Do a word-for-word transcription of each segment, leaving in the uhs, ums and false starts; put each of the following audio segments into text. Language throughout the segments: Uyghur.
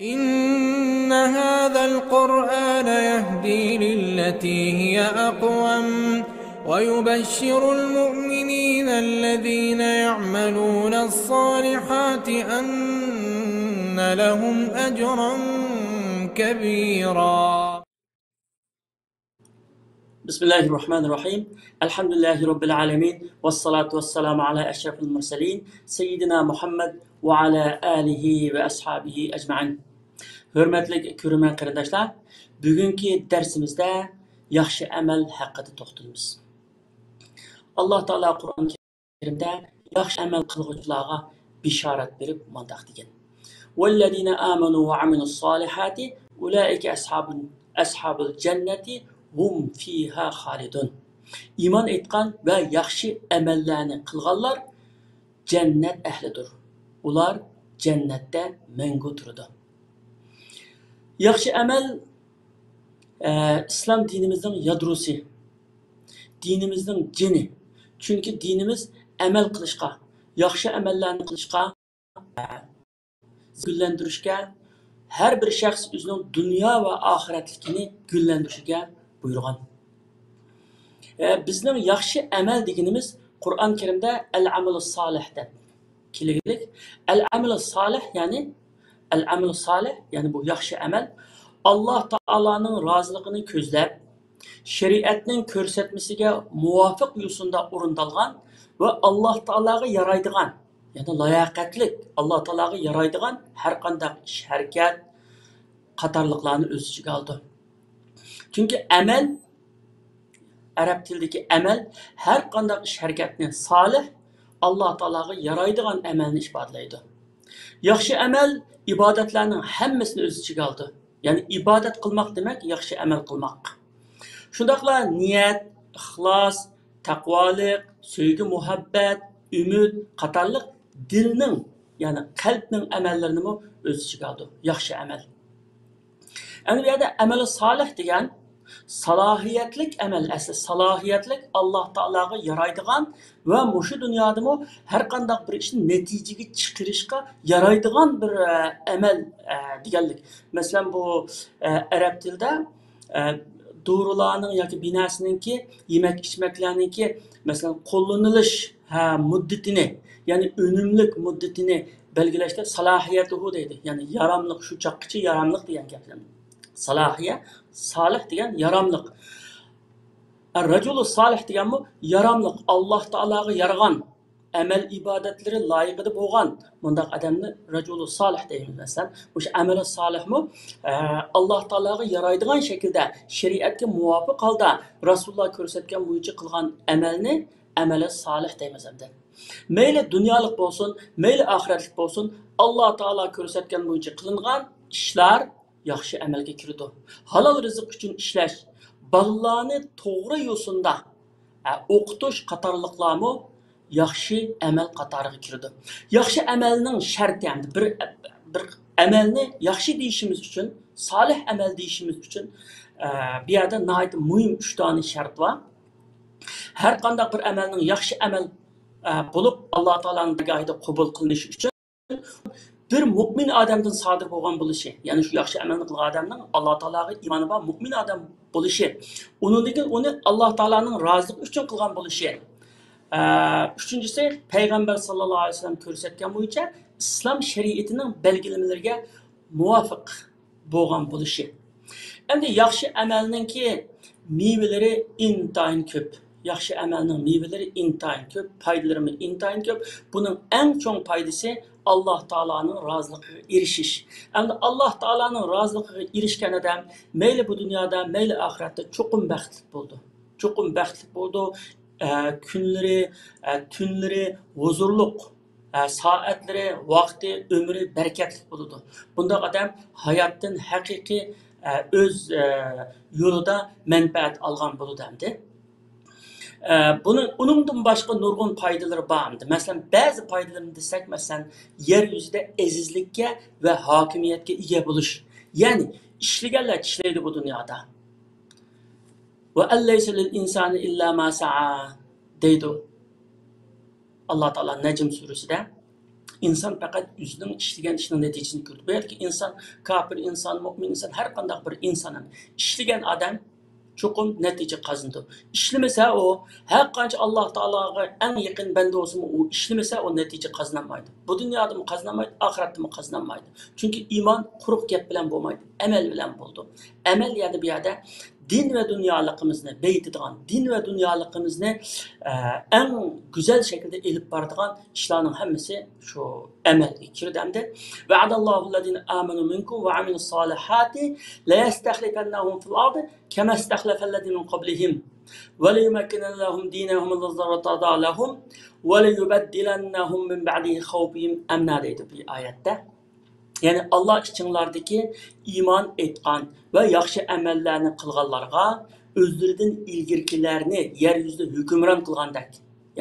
إن هذا القرآن يهدي للتي هي أقوم ويبشر المؤمنين الذين يعملون الصالحات أن لهم أجرا كبيرا. بسم الله الرحمن الرحيم. الحمد لله رب العالمين. والصلاة والسلام على أشرف المرسلين سيدنا محمد وعلى آله وأصحابه أجمعين. ھۆرمەتلىك كۆرۈرمەن قېرىنداشلار، بۈگۈنكى دەرسىمىزدە ياخشى ئەمەل ھەققىدە توختىلىمىز. ئاللا تائالا قۇرئان كەرىمدە ياخشى ئەمەل قىلغۇچىلارغا بېشارەت بېرىپ مۇنداق دېگەن: والذين آمنوا وعملوا الصالحات أولئك أصحاب، أصحاب الجنة هم فيها خالدون. ئىمان ئېيتقان ۋە ياخشى ئەمەللەرنى قىلغانلار جەننەت ئەھلىدۇر. ئۇلار جەننەتتە مەڭگۈ تۇرىدۇ. ياخشى ئەمەل، ئە، ئىسلام دىنىمىزنىڭ يادروسى، دىنىمىزنىڭ جېنى. چۈنكى دىنىمىز ئەمەل قىلىشقا، ياخشى ئەمەللەرنى قىلىشقا، ئە، گۈللەندۈرۈشكە، ھەر بىر شەخس ئۆزىنىڭ دۇنيا ۋە ئاخىرەتلىكىنى گۈللەندۈرۈشىگە بۇيرۇغان. ئە، بىزنىڭ ياخشى ئەمەل دېگىنىمىز قۇرئان كەرىمدە ئەل ئەمەلۇ سالىھ دەپ كېلىگلىك. ئەل ئەمەلۇ سالىھ، يەنى ئەل ئەمەلۇ سالىھ، يەنى بۇ ياخشى ئەمەل، ئاللا تائالانىڭ رازىلىقىنى كۆزلەپ، شەرىئەتنىڭ كۆرسەتمىسىگە مۇۋاپىق يوسۇندا ئورۇندالغان ۋە ئاللا تائالاغا يارايدىغان، يەنى لاياقەتلىك، ئاللا تائالاغا يارايدىغان ھەر قانداق ئىش، ھەرىكەت قاتارلىقلارنى ئۆز ئىچىگە ئالىدۇ. چۈنكى ئەمەل، ئەرەب تىلىدىكى ئەمەل ھەر قانداق ئىش ھەرىكەتنى سالىھ، ئاللا تائالاغا يارايدىغان ئەمەلنى ئىپادىلەيدۇ. ياخشى ئەمەل ئىبادەتلەرنىڭ ھەممىسىنى ئۆز ئىچىگە ئالىدۇ. يەنى ئىبادەت قىلماق دېمەك ياخشى ئەمەل قىلماق. شۇنداقلا نىيەت، ئىخلاس، تەقۋالىق، سۆيگۈ، مۇھەببەت، ئۈمىد قاتارلىق دىلنىڭ، يەنى قەلبنىڭ ئەمەللىرىنىمۇ ئۆز ئىچىگە ئالىدۇ ياخشى ئەمەل. ئەمدى بۇ يەردە ئەمەلى سالىھ دېگەن سالاھىيەتلىك ئەمەل، ئەسلى سالاھىيەتلىك، ئاللا تائالاغا يارايدىغان ۋە مۇشۇ دۇنيادىمۇ ھەر قانداق بىر ئىشنى نەتىجىگە چىقىرىشقا يارايدىغان بىر، ئە، ئەمەل، ئە، دېگەنلىك. مەسىلەن، بۇ، ئە، ئەرەب تىلىدا، ئە، دورىلارنىڭ ياكى بىر نەرسىنىڭكى، يېمەك ئىچمەكلەرنىڭكى، مەسىلەن، قوللىنىلىش، ھە، مۇددىتىنى، يەنى ئۈنۈملۈك مۇددىتىنى بەلگىلەشتە سالاھىيەتۇھۇ دەيدۇ. يەنى ياراملىق، شۇ چاغقىچە ياراملىق دېگەن گەپ. سالاھىيە، سالىھ دېگەن ياراملىق. ئەر-رەجۇلۇ سالىھ دېگەنمۇ ياراملىق، ئاللا تائالاغا يارىغان، ئەمەل ئىبادەتلىرى لايىقىدا بولغان مۇنداق ئادەمنى رەجۇلۇ سالىھ دەيمىز. مەسىلەن، مۇشۇ ئەمەلى سالىھمۇ، ئە، ئاللا تائالاغا يارايدىغان شەكىلدە، شەرىئەتكە مۇۋاپىق ھالدا رەسۇلۇللا كۆرسەتكەن بويىچە قىلغان ئەمەلنى ئەمەلى سالىھ دەيمىز ئەمدى. مەيلى دۇنيالىق بولسۇن، مەيلى ئاخىرەتلىك بولسۇن، ئاللا تائالا كۆرسەتكەن بويىچە قىلىنغان ئىشلار ياخشى ئەمەلگە كىرىدۇ. ھالال رىزىق ئۈچۈن ئىشلەش، بالىلارنى توغرا يوسۇندا، ئە، ئوقۇتۇش قاتارلىقلارمۇ ياخشى ئەمەل قاتارىغا كىرىدۇ. ياخشى ئەمەلنىڭ شەرتى، ئەمدى بىر، بىر ئەمەلنى ياخشى دېيىشىمىز ئۈچۈن، سالىھ ئەمەل دېيىشىمىز ئۈچۈن، ئە، بۇ يەردە ناھايىتى مۇھىم ئۈچ دانە شەرت بار. ھەر قانداق بىر ئەمەلنىڭ ياخشى ئەمەل، ئە، بولۇپ، ئاللا تائالانىڭ دەرگاھىدا قوبۇل قىلىنىشى ئۈچۈن بىر مۆمىن ئادەمدىن سادىر بولغان بولۇشى، يەنى شۇ ياخشى ئەمەلنى قىلغان ئادەمنىڭ ئاللا تائالاغا ئىمانى بار مۆمىن ئادەم بولۇشى، ئۇنىڭدىن كېيىن ئۇنى ئاللا تائالانىڭ رازىلىقى ئۈچۈن قىلغان بولۇشى، ئە، ئۈچىنچىسى، پەيغەمبەر ساللاللاھۇ ئەلەيھى ۋەسەللەم كۆرسەتكەن بويىچە ئىسلام شەرىئىتىنىڭ بەلگىلىمىلىرىگە مۇۋاپىق بولغان بولۇشى. ئەمدى ياخشى ئەمەلنىڭكى مېۋىلىرى ئىنتايىن كۆپ. ياخشى ئەمەلنىڭ مېۋىلىرى ئىنتايىن كۆپ، پايدىلىرىمۇ ئىنتايىن كۆپ. بۇنىڭ ئەڭ چوڭ پايدىسى ئاللا تائالانىڭ رازىلىقىغا ئېرىشىش. ئەمدى ئاللا تائالانىڭ رازىلىقىغا ئېرىشكەن ئادەم مەيلى بۇ دۇنيادا، مەيلى ئاخىرەتتە چوقۇم بەختلىك بولىدۇ. چوقۇم بەختلىك بولىدۇ. ئە، كۈنلىرى، ئە، تۈنلىرى ھۇزۇرلۇق، ئە، سائەتلىرى، ۋاقتى، ئۆمرى بەرىكەتلىك بولىدۇ. بۇنداق ئادەم ھاياتتىن ھەقىقىي، ئە، ئۆز، ئە، يولىدا مەنپەئەت ئالغان بولىدۇ ئەمدى. ئە، بۇنىڭ، ئۇنىڭدىن باشقا نۇرغۇن پايدىلىرى بار ئەمدى. مەسىلەن، بەزى پايدىلىرىنى دېسەك، مەسىلەن، يەر يۈزىدە ئەزىزلىككە ۋە ھاكىمىيەتكە ئىگە بولۇش. يەنى ئىشلىگەنلەر ئىشلەيدۇ بۇ دۇنيادا. «وأن ليس للإنسان إلا ما سعى» دەيدۇ ئاللا تائالا نەجم سۈرىسىدە. ئىنسان پەقەت ئۆزىنىڭ ئىشلىگەن ئىشىنىڭ نەتىجىسىنى كۆرىدۇ. بۇ يەردىكى ئىنسان، كاپىر ئىنسان، مۆمىن ئىنسان، ھەر قانداق بىر ئىنسان ئىشلىگەن ئادەم چوقۇم نەتىجە قازىنىدۇ. ئىشلىمىسە ئۇ، ھەر قانچە ئاللا تائالاغا ئەڭ يېقىن بەندە بولسىمۇ، ئۇ ئىشلىمىسە ئۇ نەتىجە قازىنالمايدۇ. بۇ دۇنيادىمۇ قازىنالمايدۇ، ئاخىرەتتىمۇ قازىنالمايدۇ. چۈنكى ئىمان قۇرۇق گەپ بىلەن بولمايدۇ، ئەمەل بىلەن بولىدۇ. ئەمەل يەنى بۇ يەردە دىن ۋە دۇنيالىقىمىزنى بېيىتىدىغان، دىن ۋە دۇنيالىقىمىزنى، ئە، ئەڭ گۈزەل شەكىلدە ئېلىپ بارىدىغان ئىشلارنىڭ ھەممىسى شۇ ئەمەلگە كىرىدۇ ئەمدى. وعد الله الذين آمنوا منكم وعملوا الصالحات ليستخلفنهم في الأرض كما استخلف الذين من قبلهم وليمكنن لهم دينهم الذي ارتضى لهم وليبدلنهم من بعد خوفهم أمنا دەيدۇ بۇ ئايەتتە. يەنى ئاللا ئىچىڭلاردىكى ئىمان ئېيتقان ۋە ياخشى ئەمەللەرنى قىلغانلارغا ئۆزلىرىدىن ئىلگىرىكىلەرنى يەر يۈزىدە ھۆكۈمران قىلغاندەك،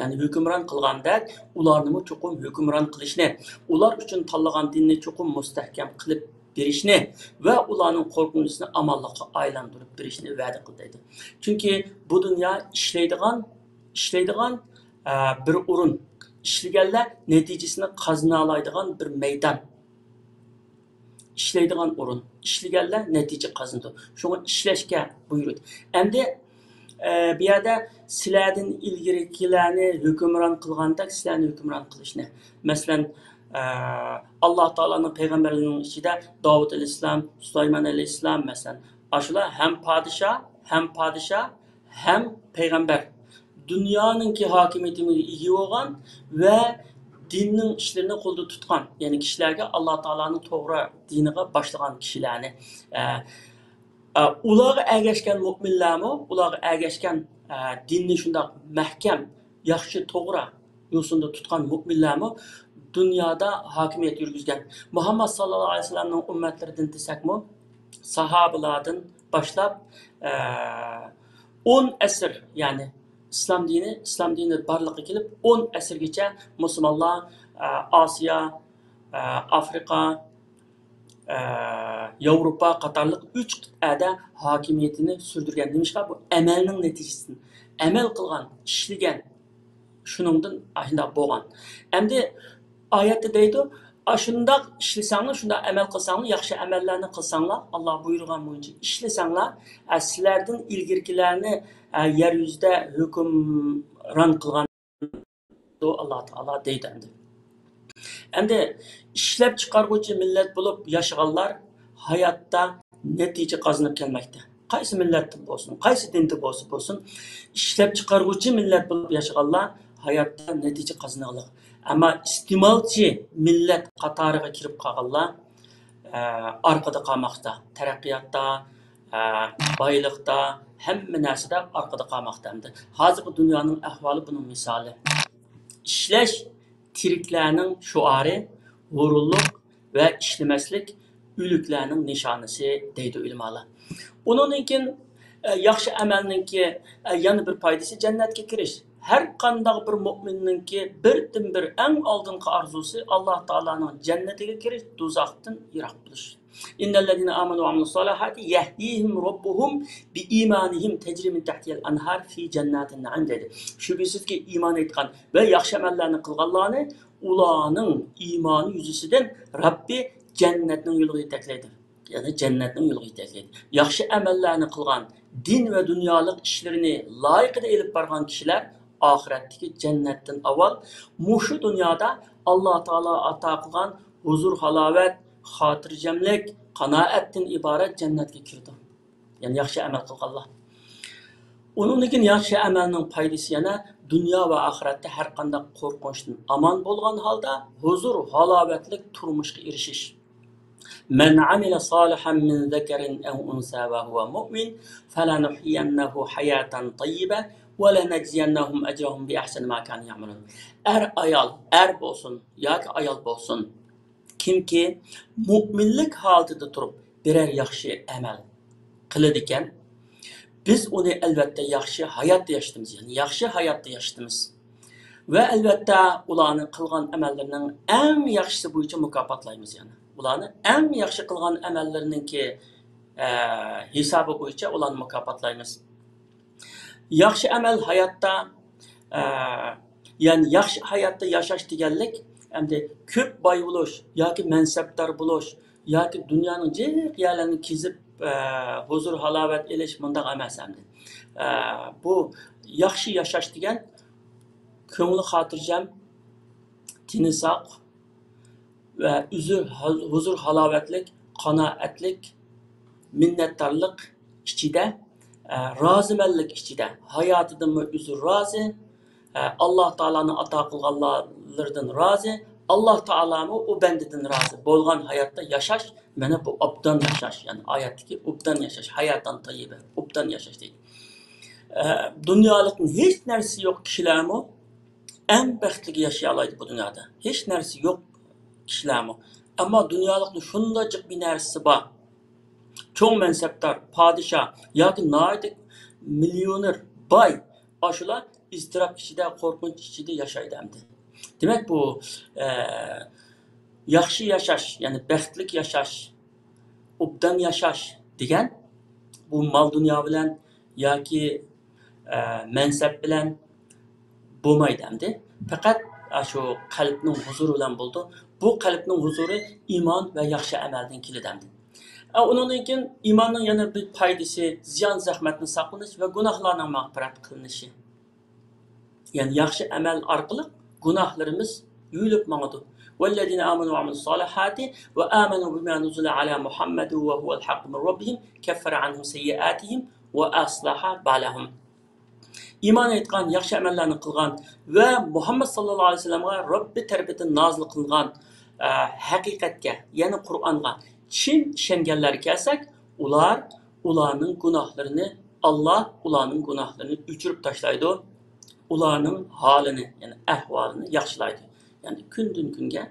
يەنى ھۆكۈمران قىلغاندەك ئۇلارنىمۇ چوقۇم ھۆكۈمران قىلىشنى، ئۇلار ئۈچۈن تاللىغان دىننى چوقۇم مۇستەھكەم قىلىپ بېرىشنى ۋە ئۇلارنىڭ قورقۇنچىسىنى ئامانلىققا ئايلاندۇرۇپ بېرىشنى ۋەدە قىلدى دەيدۇ. چۈنكى بۇ دۇنيا ئىشلەيدىغان، ئىشلەيدىغان، ئە، بىر ئورۇن. ئىشلىگەنلەر نەتىجىسىنى قازىنالايدىغان بىر مەيدان. ئىشلەيدىغان ئورۇن، ئىشلىگەنلەر نەتىجە قازىنىدۇ. شۇڭا ئىشلەشكە بۇيرۇدى. ئەمدى، ئە، بۇ يەردە سىلەردىن ئىلگىرىكىلەرنى ھۆكۈمران قىلغاندەك سىلەرنى ھۆكۈمران قىلىشنى. مەسىلەن، ئە، ئاللا تائالانىڭ پەيغەمبەرلىرىنىڭ ئىچىدە داۋۇت ئەلەيھىسسالام، سۇلايمان ئەلەيھىسسالام، مەسىلەن، ئاشۇلار ھەم پادىشاھ، ھەم پادىشاھ، ھەم پەيغەمبەر دۇنيانىڭكى ھاكىمىيىتىگە ئىگە بولغان ۋە دىننىڭ ئىشلىرىنى قولدا تۇتقان، يەنى كىشىلەرگە ئاللا تائالانىڭ توغرا دىنىغا باشلىغان كىشىلەرنى، ئە، ئە، ئۇلارغا ئەگەشكەن مۆمىنلەرمۇ، ئۇلارغا ئەگەشكەن، ئە، دىننى شۇنداق مەھكەم، ياخشى، توغرا يوسۇندا تۇتقان مۆمىنلەرمۇ دۇنيادا ھاكىمىيەت يۈرگۈزگەن. مۇھەممەد ساللاللاھۇ ئەلەيھى ۋەسەللەمنىڭ ئۈممەتلىرىدىن دېسەكمۇ، ساھابىلاردىن باشلاپ، ئە، ئون ئەسىر، يەنى ئىسلام دىنى، ئىسلام دىنى بارلىققا كېلىپ، ئون ئەسىرگىچە مۇسۇلمانلار، ئە، ئاسىيا، ئە، ئافرىقا، ئە، ياۋروپا قاتارلىق ئۈچ قىتئەدە ھاكىمىيىتىنى سۈردۈرگەن. نېمىشقا؟ بۇ ئەمەلنىڭ نەتىجىسىدىن. ئەمەل قىلغان، ئىشلىگەن، شۇنىڭدىن ئاشۇنداق بولغان. ئەمدى ئايەتتە دەيدۇ، ئاشۇنداق ئىشلىسەڭلار، شۇنداق ئەمەل قىلساڭلار، ياخشى ئەمەللەرنى قىلساڭلار، ئاللا بۇيرۇغان بويىچە ئىشلىسەڭلار، ئە، سىلەردىن ئىلگىرىكىلەرنى، ئە، يەر يۈزىدە ھۆكۈمران قىلغان ئاللا تائالا دەيدۇ ئەمدى. ئەمدى ئىشلەپچىقارغۇچى مىللەت بولۇپ ياشىغانلار ھاياتتا نەتىجە قازىنىپ كەلمەكتە. قايسى مىللەتتىن بولسۇن، قايسى دىندا بولسا بولسۇن، ئىشلەپچىقارغۇچى مىللەت بولۇپ ياشىغانلار ھاياتتا نەتىجە قازىنىغلىق. ئەمما ئىستېمالچى مىللەت قاتارىغا كىرىپ قالغانلار، ئە، ئارقىدا قالماقتا. تەرەققىياتتا، ئە، بايلىقتا، ھەممە نەرسىدە ئارقىدا قالماقتا ئەمدى. ھازىرقى دۇنيانىڭ ئەھۋالى بۇنىڭ مىسالى. ئىشلەش تىرىكلەرنىڭ شوئارى، ھۇرۇنلۇق ۋە ئىشلىمەسلىك ئۆلۈكلەرنىڭ نىشانىسى دەيدۇ ئۆلىمالار. ئۇنىڭدىن كېيىن، ئە، ياخشى ئەمەلنىڭكى، ئە، يەنە بىر پايدىسى جەننەتكە كىرىش. ھەر قانداق بىر مۆمىننىڭكى بىردىنبىر ئەڭ ئالدىنقى ئارزۇسى ئاللا تائالانىڭ جەننىتىگە كىرىش، دوزاختىن يىراق بولۇش. إن الذين آمنوا وعملوا الصالحات يهديهم ربهم بإيمانهم تجري من تحتها الأنهار في جنات النعيم دەيدۇ. شۈبھىسىزكى، ئىمان ئېيتقان ۋە ياخشى ئەمەللەرنى قىلغانلارنى ئۇلارنىڭ ئىمانى يۈزىسىدىن رەببى جەننەتنىڭ يولىغا يېتەكلەيدۇ. يەنى جەننەتنىڭ يولىغا يېتەكلەيدۇ. ياخشى ئەمەللەرنى قىلغان، دىن ۋە دۇنيالىق ئىشلىرىنى لايىقىدا ئېلىپ بارغان كىشىلەر ئاخىرەتتىكى جەننەتتىن ئاۋۋال مۇشۇ دۇنيادا ئاللا تائالا ئاتا قىلغان ھۇزۇر-ھالاۋەت، خاتىرجەملىك، قانائەتتىن ئىبارەت جەننەتكە كىرىدۇ. يەنى ياخشى ئەمەل قىلغانلار. ئۇنىڭدىن كېيىن ياخشى ئەمەلنىڭ پايدىسى يەنە دۇنيا ۋە ئاخىرەتتە ھەر قانداق قورقۇنچتىن ئامان بولغان ھالدا ھۇزۇر-ھالاۋەتلىك تۇرمۇشقا ئېرىشىش. من عمل صالحا من ذكر أو أنثى وهو مؤمن فلنحيينه حياة طيبة ولنجزينهم أجرهم بأحسن ما كانوا يعملون. ئەر ئايال، ئەر بولسۇن ياكى ئايال بولسۇن، كىمكى مۆمىنلىك ھالىتىدە تۇرۇپ بىرەر ياخشى ئەمەل قىلىدىكەن، بىز ئۇنى ئەلۋەتتە ياخشى ھاياتتا ياشىتىمىز، يەنى ياخشى ھاياتتا ياشىتىمىز. ۋە ئەلۋەتتە ئۇلارنى قىلغان ئەمەللىرىنىڭ ئەڭ ياخشىسى بويىچە مۇكاپاتلايمىز يەنە. ئۇلارنى ئەڭ ياخشى قىلغان ئەمەللىرىنىڭكى، ئە، ھېسابى بويىچە ئۇلارنى مۇكاپاتلايمىز. ياخشى ئەمەل ھاياتتا، ئە، يەنى ياخشى ھاياتتا ياشاش دېگەنلىك ئەمدى كۆپ باي بولۇش ياكى مەنسەپدار بولۇش ياكى دۇنيانىڭ جىق يەرلىرىنى كېزىپ، ئە، ھۇزۇر-ھالاۋەت ئېلىش مۇنداق ئەمەس ئەمدى. ئە، بۇ ياخشى ياشاش دېگەن كۆڭلى خاتىرجەم، تېنى ساق ۋە ئۆزى ھۇزۇر-ھالاۋەتلىك، قانائەتلىك، مىننەتدارلىق ئىچىدە، ئە، رازىمەنلىك ئىچىدە، ھاياتىدىنمۇ ئۆزى رازى، ئە، ئاللا تائالانىڭ ئاتا قىلغانلىرىدىن رازى، ئاللا تائالامۇ ئۇ بەندىدىن رازى بولغان ھاياتتا ياشاش، مانا بۇ ئوبدان ياشاش، يەنى ئايەتتىكى ئوبدان ياشاش، ھاياتان تەييىبە، ئوبدان ياشاش دەيدۇ. ئە، دۇنيالىقتىن ھېچ نەرسىسى يوق كىشىلەرمۇ ئەڭ بەختلىك ياشىيالايدۇ بۇ دۇنيادا. ھېچ نەرسىسى يوق كىشىلەرمۇ. ئەمما دۇنيالىقنىڭ شۇنداق جىق بىر نەرسىسى بار. چوڭ مەنسەپدار، پادىشاھ ياكى ناھايىتى مىليونېر، باي، ئاشۇلار ئىزتىراپ ئىچىدە، قورقۇنچ ئىچىدە ياشايدۇ ئەمدى. دېمەك، بۇ، ئە، ياخشى ياشاش، يەنى بەختلىك ياشاش، ئوبدان ياشاش دېگەن بۇ مال-دۇنيا بىلەن ياكى، ئە، مەنسەپ بىلەن بولمايدۇ ئەمدى. پەقەت ئاشۇ قەلبنىڭ ھۇزۇرى بىلەن بولىدۇ. بۇ قەلبنىڭ ھۇزۇرى ئىمان ۋە ياخشى ئەمەلدىن كېلىدۇ ئەمدى. ئە، ئۇنىڭدىن كېيىن ئىماننىڭ يەنە بىر پايدىسى زىيان-زەخمەتتىن ساقلىنىش ۋە گۇناھلارنىڭ مەغپىرەت قىلىنىشى. يەنى ياخشى ئەمەل ئارقىلىق گۇناھلىرىمىز يۇيۇلۇپ ماڭىدۇ. والذين آمنوا وعملوا الصالحات وآمنوا بما نزل على محمد وهو الحق من ربهم كفر عنهم سيئاتهم وأصلح بالهم. ئىمان ئېيتقان، ياخشى ئەمەللەرنى قىلغان ۋە مۇھەممەد ساللاللاھۇ ئەلەيھى ۋەسەللەمگە رەببى تەرىپىدىن نازىل قىلىنغان، ئە، ھەقىقەتكە، يەنى قۇرئانغا چىن ئىشەنگەنلەرگە كەلسەك، ئۇلار، ئۇلارنىڭ گۇناھلىرىنى، ئاللا ئۇلارنىڭ گۇناھلىرىنى ئۆچۈرۈپ تاشلايدۇ. ئۇلارنىڭ ھالىنى، يەنى ئەھۋالىنى ياخشىلايدۇ. يەنى كۈندىن كۈنگە،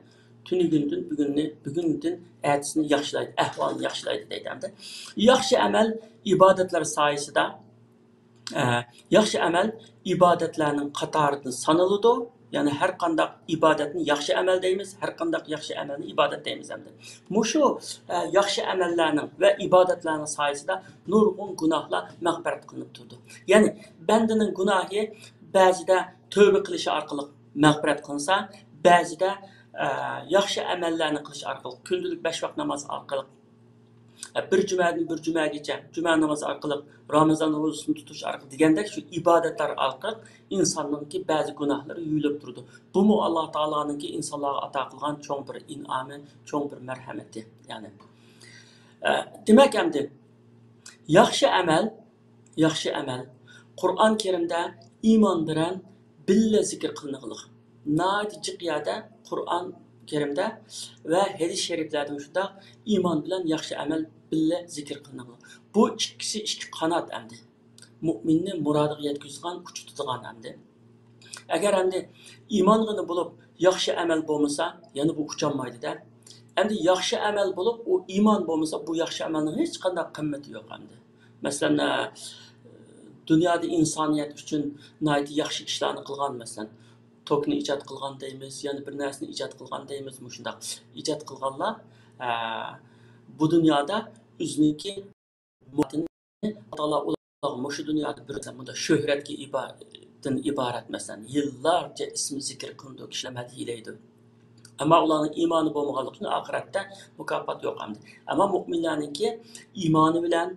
تۈنۈگۈندىن بۈگۈننى، بۈگۈندىن ئەتىسىنى ياخشىلايدۇ، ئەھۋالىنى ياخشىلايدۇ دەيدۇ ئەمدى. ياخشى ئەمەل ئىبادەتلەر سايىسىدا، ئە، ياخشى ئەمەل ئىبادەتلەرنىڭ قاتارىدا سانىلىدۇ. يەنى ھەر قانداق ئىبادەتنى ياخشى ئەمەل دەيمىز، ھەر قانداق ياخشى ئەمەلنى ئىبادەت دەيمىز ئەمدى. مۇشۇ، ئە، ياخشى ئەمەللەرنىڭ ۋە ئىبادەتلەرنىڭ سايىسىدا نۇرغۇن گۇناھلار مەغپىرەت قىلىنىپ تۇرىدۇ. يەنى بەندىنىڭ گۇناھى بەزىدە تۆبە قىلىشى ئارقىلىق مەغپىرەت قىلىنسا، بەزىدە، ئە، ياخشى ئەمەللەرنى قىلىش ئارقىلىق، كۈندىلىك بەش ۋاق ناماز ئارقىلىق، ئە، بىر جۈمەدىن بىر جۈمەگىچە جۈمە نامىزى ئارقىلىق، رامىزان روزىسىنى تۇتۇش ئارقىلىق دېگەندەك شۇ ئىبادەتلەر ئارقىلىق ئىنساننىڭكى بەزى گۇناھلىرى يۇيۇلۇپ تۇرىدۇ. بۇمۇ ئاللا تائالانىڭكى ئىنسانلارغا ئاتا قىلغان چوڭ بىر ئىنئامى، چوڭ بىر مەرھەمىتى. يەنى، ئە، دېمەك ئەمدى ياخشى ئەمەل، ياخشى ئەمەل قۇرئان كەرىمدە ئىمان بىلەن بىللە زىكىر قىلىنغانلىق. ناھايىتى جىق يەردە قۇرئان كەرىمدە ۋە ھەدىس شەرىپلەردە شۇنداق ئىمان بىلەن ياخشى ئەمەل بىللە زىكىر قىلىنغانلىق. بۇ ئىككىسى ئىككى قانات ئەمدى. مۇئمىننى مۇرادىغا يەتكۈزىدىغان، ئۇچۇتىدىغان ئەمدى. ئەگەر ئەمدى ئىمانغىنا بولۇپ ياخشى ئەمەل بولمىسا، يەنە بۇ ئۇچالمايدۇ-دە. ئەمدى ياخشى ئەمەل بولۇپ، ئۇ ئىمان بولمىسا، بۇ ياخشى ئەمەلنىڭ ھېچقانداق قىممىتى يوق ئەمدى. مەسىلەن، ئە، دۇنيادا ئىنسانىيەت ئۈچۈن ناھايىتى ياخشى ئىشلارنى قىلغان، مەسىلەن، توكنى ئىجاد قىلغان دەيمىز، يەنە بىر نەرسىنى ئىجاد قىلغان دەيمىز، مۇشۇنداق ئىجاد قىلغانلار، ئە، بۇ دۇنيادا ئۆزىنىڭكى مۇرادىنى ئاللا تائالا ئۇلارغا مۇشۇ دۇنيادا بىر مۇنداق شۆھرەتكە ئىبا-، دىن ئىبارەت، مەسىلەن، يىللارچە ئىسمى زىكىر قىلىنىدۇ، كىشىلەر مەدھىيلەيدۇ. ئەمما ئۇلارنىڭ ئىمانى بولمىغانلىقى ئۈچۈن ئاخىرەتتە مۇكاپات يوق ئەمدى. ئەمما مۇئمىنلارنىڭكى ئىمانى بىلەن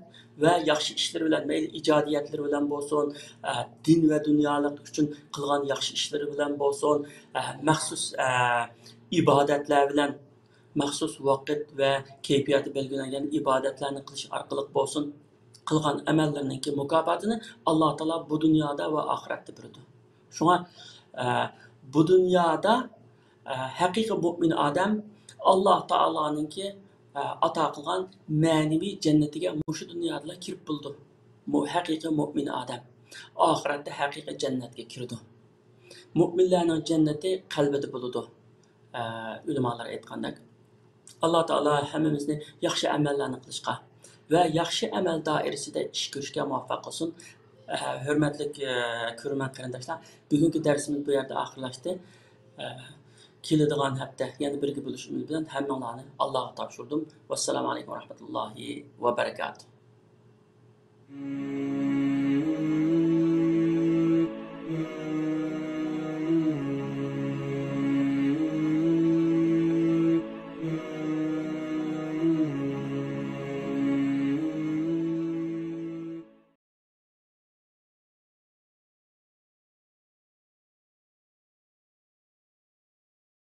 ۋە ياخشى ئىشلىرى بىلەن، مەيلى ئىجادىيەتلىرى بىلەن بولسۇن، ئە، دىن ۋە دۇنيالىق ئۈچۈن قىلغان ياخشى ئىشلىرى بىلەن بولسۇن، ئە، مەخسۇس، ئە، ئىبادەتلەر بىلەن، مەخسۇس ۋاقىت ۋە كەيپىياتى بەلگىلەنگەن ئىبادەتلەرنى قىلىش ئارقىلىق بولسۇن، قىلغان ئەمەللىرىنىڭكى مۇكاپاتىنى ئاللا تائالا بۇ دۇنيادا ۋە ئاخىرەتتە بېرىدۇ. شۇڭا، ئە، بۇ دۇنيادا، ئە، ھەقىقىي مۇئمىن ئادەم ئاللا تائالانىڭكى، ئە، ئاتا قىلغان مەنىۋى جەننىتىگە مۇشۇ دۇنيادىلا كىرىپ بولىدۇ. مۇ-، ھەقىقىي مۇئمىن ئادەم ئاخىرەتتە ھەقىقىي جەننەتكە كىرىدۇ. مۇئمىنلارنىڭ جەننىتى قەلبىدە بولىدۇ. ئە، ئۆلىمالار ئېيتقاندەك، ئاللا تائالا ھەممىمىزنى ياخشى ئەمەللەرنى قىلىشقا ۋە ياخشى ئەمەل دائىرىسىدە ئىش كۆرۈشكە مۇۋەپپەق قىلسۇن. ئە، ھۆرمەتلىك، ئە، كۆرۈرمەن قېرىنداشلار، بۈگۈنكى دەرسىمىز بۇ يەردە ئاخىرلاشتى. ئە، كېلىدىغان ھەپتە يەنە بىرگە بولۇش ئۈمىدى بىلەن ھەممىڭلارنى ئاللاغا تاپشۇردۇم. ۋەسسالامۇ ئەلەيكۇم ۋەرەھمەتۇللاھى ۋەبەرىكاتۇھ.